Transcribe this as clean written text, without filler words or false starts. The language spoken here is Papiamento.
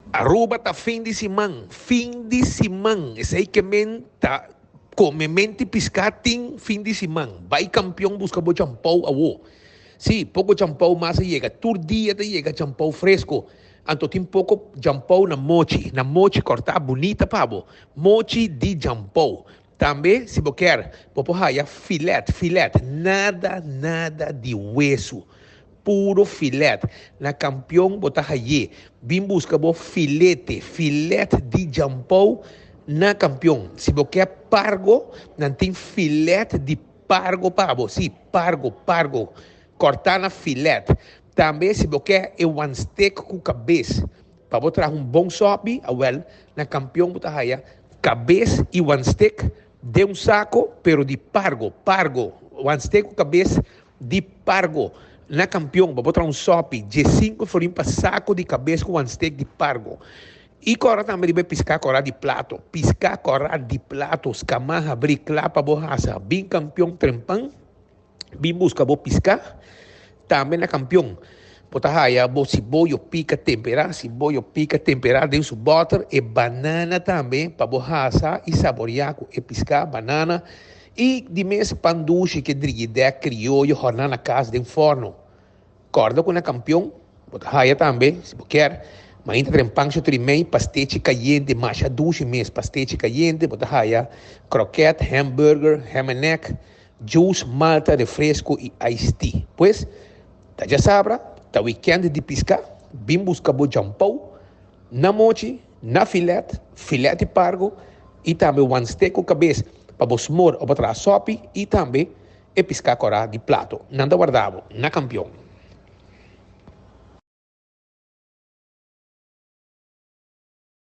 Aruba ta fin di siman, fin di siman, esey ke men ta come menti pisca tin fin di siman. Bay Campeon busca bo champou awo. Si, poco champou mas a yega, tur dia ta yega champou fresco. Anto tin poco champou na mochi, na mochi corta bunita pa bo. Mochi di champou. Tambe si bo kier, bo por haya filet, filet, nada, nada di wesu. Puro filet. Na Kampion bo ta hay'é. Bin buska bo filete, filet di djampou na Kampion. Si bo ke pargo, nan tin filet di pargo pa bo. Sí, pargo, pargo, kòrtá na filet. Tambe si bo ke e wanstek ku kabes, pa bo traha un bon sòpi, awèl, na Kampion bo ta haya kabes i wanstek den un sako, pero di pargo, pargo, wanstek ku kabes Di pargo na kampion bo por traha un sopi diesinco florin pa saco di cabes cu one steak di pargo. Y cora tambe riba e pisca cora di plato. Pisca cora di plato scama habri cla pa bo hasa. Bin kampion trempan bin busca bo pisca tambe na kampion. Bo ta haya bo siboyo pica tempera, siboyo pica tempera den su boter, e banana tambe pa bo hasa y saboria cu e pisca, banana y di mes pan dushi ke drigidek crioyo horna na cas den forno. Corda cu na Campeon bo ta haya tambe, si bo kier, mainta tren pan sho trimei, pastechi cayente masha dushi mes, pastechi cayente, bo ta haya kroket, hamburger, ham and egg, juice, malta, refresco y iced tea. Pues, Ta djasabra, ta wikènt di piská, bin buska bo djampou, na mochi, na filèt, filèt di pargo i tambe wanste ku kabes pa bo smor òf bo traha sòpi i tambe e piská kòrá di plato. Nan ta warda bo na Kampion.